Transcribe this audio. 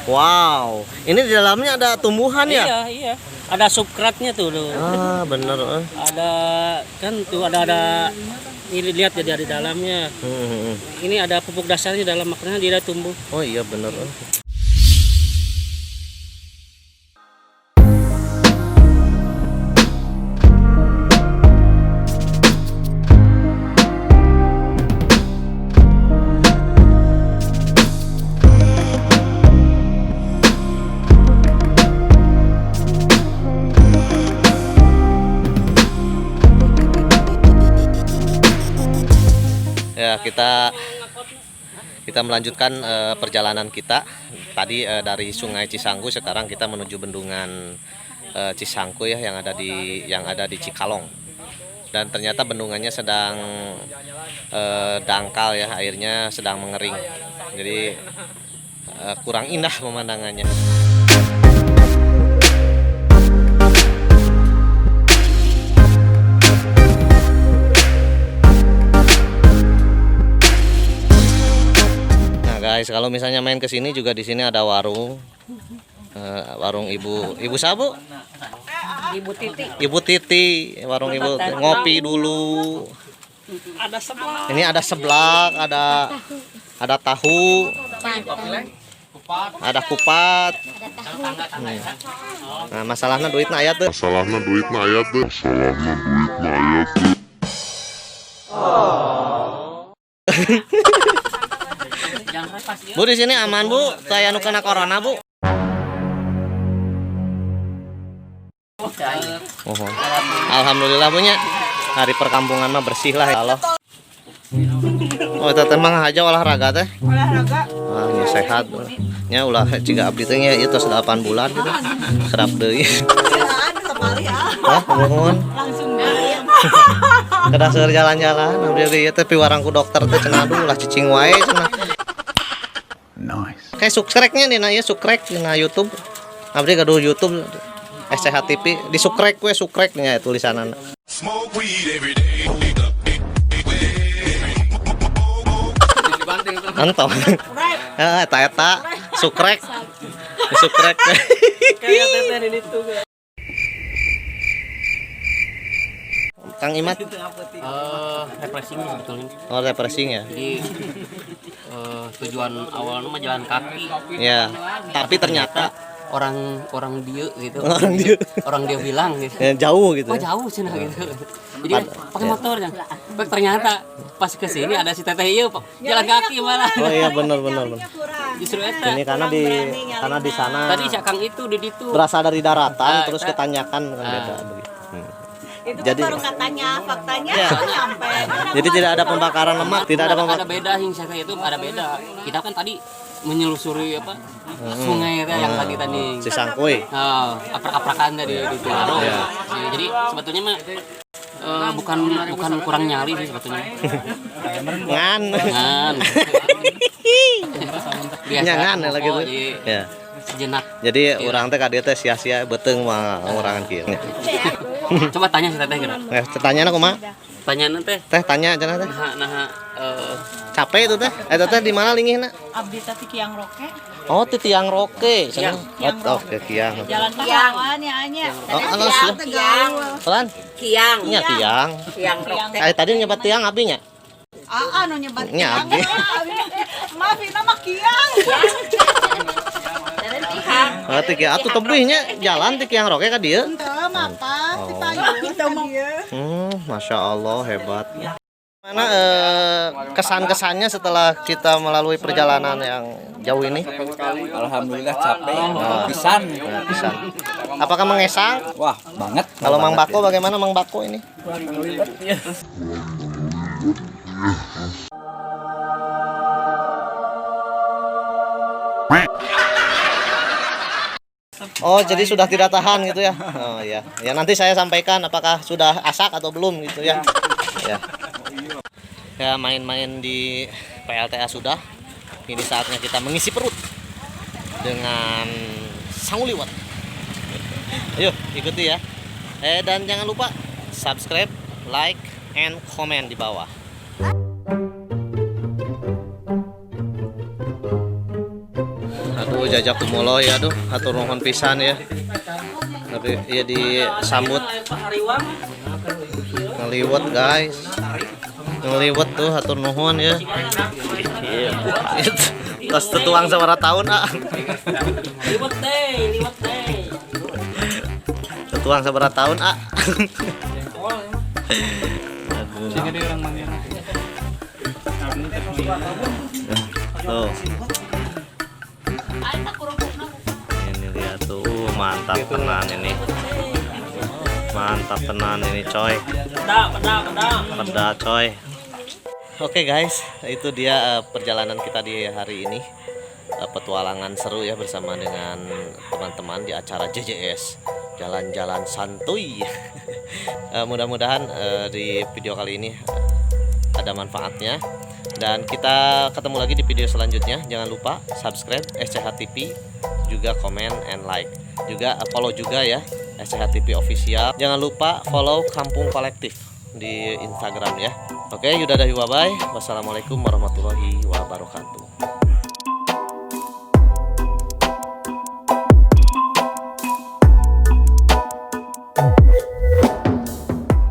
Wow, ini di dalamnya ada tumbuhan ya? Iya, iya. Ada subkratnya tuh. Ah, bener. Ada kan tuh ada ini lihat ya di dalamnya. Ini ada pupuk dasarnya dalam, makanya dia tumbuh. Oh iya bener. Ya, kita melanjutkan perjalanan kita tadi dari Sungai Cisangkuy, sekarang kita menuju bendungan Cisangkuy ya, yang ada di Cikalong. Dan ternyata bendungannya sedang dangkal ya, airnya sedang mengering. Jadi kurang indah pemandangannya. Nah guys, kalau misalnya main ke sini juga di sini ada warung. Warung Ibu Sabu? Ibu Titi. Ibu Titi, warung Ibu ngopi dulu. Ada seblak. Ini ada seblak, ada tahu, ada kupat. Nah, masalahnya duitnya aya tuh. Masalahnya duitnya aya tuh. Masalahnya duitnya aya tuh. Bu, di sini aman, Bu. Saya nu kena corona, Bu. Oh, alhamdulillah punya. Hari perkampungan mah bersih lah ya Allah. Oh, itu emang aja olahraga teh. Olahraga. Ah, ya sehat. Nya ulah jiga abdi teh nya ieu tos 8 bulan gitu. Kerap deui. Hah, nuhun. Langsung Kedah seur jalan-jalan, abdi oge ieu teh piwarang ku dokter teh cenah aduh lah cicing wae cenah. Nice. Kayak subscribe-nya dina ieu subscribe dina YouTube. Abdi gaduh YouTube SCH TV di subscribe we subscribe nya tulisanana. Smoke weed every day. Entong. Heeh, eta eta sukrek. Sukrek. Kayak teteh ini tuh. Kang Imat. Refreshing sebetulnya. Oh, refreshing ya. Jadi tujuan awalnya mah jalan kaki. Ya. Tapi ternyata Orang dia gitu. Orang dia. Orang dia bilang gitu. ya, jauh gitu. Oh Ya. jauh sih gitu. Jadi pakai motor ya. Tapi ternyata pas ke sini ada si teteh ieu jalan kaki malah. Oh iya benar benar benar. Justru eta. Ini karena di sana Tadi si Akang itu di ditu. berasal dari daratan Ah, terus eta. ketanyakan kan beda begitu. Itu Jadi- baru katanya, faktanya Ya. nyampe. Jadi tidak ada pembakaran lemak, tidak ada Ada pembakaran. beda sih saya itu ada beda. Kita kan tadi menyelusuri apa sungai itu yang tadi tadi. Cisangkuy. Oh, aprak-aprakan tadi di Tularo. Iya. Jadi sebetulnya mah bukan kurang nyali sih sebetulnya. Ngan. Ngan. Biasa. Nyangan lah gitu. Oh, jadi Ya. sejenak. Jadi urang teh ka dieu teh sia-sia beuteung mah ngurangan kieu. Coba tanya si teteh kira. Nah, tanyana kumaha? Tanya teh. Teh tanya cenah teh. Nah, Capek itu teh. Eta teh di mana linggihna? Abdi teh Kiang Roke. Oh, ti Tiang Roke. Cenah. Tiang Oh, ke Kiang. Jalan Pahlawan ya anya. Oh, alas ya. Kiang. Pelan. Kiang, Nya tiang. Kiang Roke. Eh tadi nyebat tiang abi nya. Aa nu nyebat Nya Kiang. abdi. Maaf ini mah Kiang. Oh, ti Kiang atuh tebih nya jalan ti Kiang Roke ka dieu. Henteu mapa ti payun ka dieu. Masya Allah hebat. Mana kesan-kesannya setelah kita melalui perjalanan yang jauh ini? Alhamdulillah capek, pisan. Nah, pisan. Apakah mengesang? Wah, banget. Kalau Mang Bako bagaimana Mang Bako ini? Oh, jadi sudah tidak tahan gitu ya? Oh ya. Ya nanti saya sampaikan apakah sudah asak atau belum gitu ya. Ya. Ya main-main di PLTA sudah. Ini saatnya kita mengisi perut dengan sangu liwet. Ayo ikuti ya. Dan jangan lupa subscribe, like, and comment di bawah. Aduh, Jazakumullah ya, aduh, hatur nuhun pisan ya. Tapi ya disambut Hariwang. Ngeliwet, guys. Ngeliwet tuh, hatur nuhun ya. Tos tetuang sabaraha tahun, ah? Liwet deh, liwet deh. Tetuang sabaraha tahun, ah? Aduh. Sini orang mana? Tuh. Ini lihat tuh, mantap tenan ini. Mantap tenan ini, coy. Peda, peda, peda. Peda, coy. Oke guys, itu dia perjalanan kita di hari ini. Petualangan seru ya bersama dengan teman-teman di acara JJS, Jalan-jalan santuy. Mudah-mudahan di video kali ini ada manfaatnya dan kita ketemu lagi di video selanjutnya. Jangan lupa subscribe SCH TV, juga comment and like. Juga follow juga ya SCH TV official. Jangan lupa follow Kampung Kolektif di Instagram ya. Oke, yudadah, bye. Wassalamualaikum warahmatullahi wabarakatuh.